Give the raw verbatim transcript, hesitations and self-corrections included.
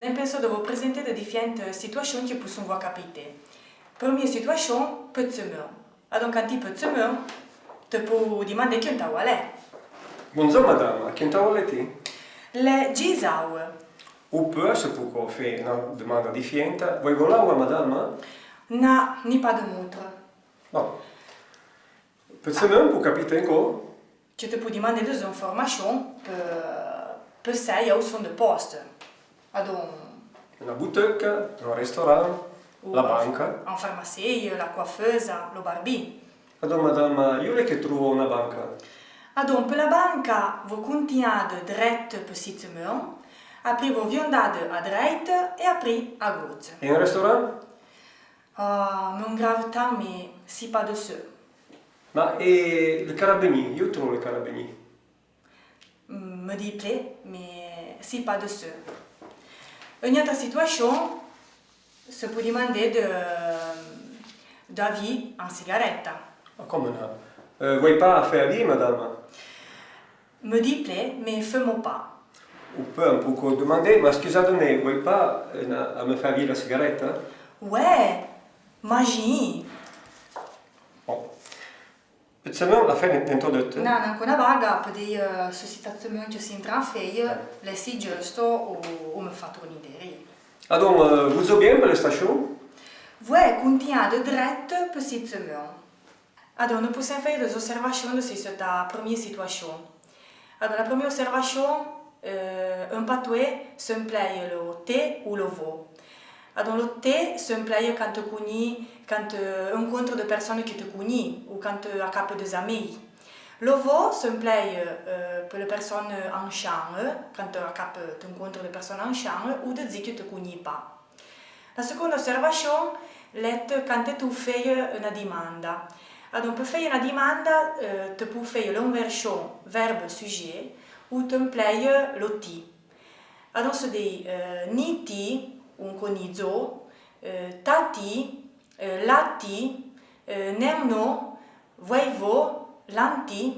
N'en penso de vo presenté de difiente situachón que pouson vo capité. Premié situachón, pe tsemeun. Adon, can ti pe tsemeun, te pou dimandé queunta vo alé. Bondzor, madama, queunta vo alé ti? L'è djéz aoue. Ou pe, se pouco fé na demanda difienta, vo-i vo l'aoua, madama? Na, n'é pa de moutre. Bon. Pe tsemeun, pou capité co? Que te pou dimandé de-z-informachón pe, pe saì ouson de poste. Adon. Na bouteca, un restaurant, la banca. Ou an farmaséi, la coiffeuse, lo barbi. Adon, madama, iou l'è que trouvo na banca? Adon, pe la banca, vo continyade drète pe si tsemeun, aprì vo viondade a drèite é aprì a gotse. É un restaurant? Ah, meun grave tan, mé si pa de seu. Ma é le carabinié, iou trouvo le carabinié? Me diplé, mé si pa de seu. Eun'atra situachón, se pou dimandé de, d'avì an sigarèta. Ah, comme na? Euh, vo-i pa fé avì, madama? Me diplé, mé feumo pa. Ou pe un pouco demandé, ma scusade-me, vo-i pa, euh, na, a me fé avì la sigarèta? Ouè, magin. Bon. Pe tsemeun, la fé n'en, n'en to deut? Na, n'en co na baga, pe dì, euh, se si ta tsemeun que si in tran féie, l'è si djusto ou, ou me fa tourni deri. Adon, euh, vo-z-o bien pe le stachón? Vouè, continyade drète pe si tsemeun. Adon, no pouson fé de-z-oservachón de si seutta premié situachón. Adon, la premié oservachón, euh, en patoué, s'emplèye lo te ou lo vo. Adon, lo te s'emplèye can te cognì, can te encontre de persone que te cognì, ou can te acape de-z-améi. Lo vo s'emplèye, euh, pe le persone an chan, can te acape, te encontre de persone an chan, ou de dzi que te cognì pa. La seconda oservachón l'è can te tou féie na dimanda. Adon, pe féie na dimanda, euh, te pou féie l'inverchón verbe sujet, ou t'emplèye lo ti. Adon, se dì, euh, ni ti, ou co ni dzo, euh, ta ti, euh, la ti, euh, n'en no, vouè-i vo, l'an ti,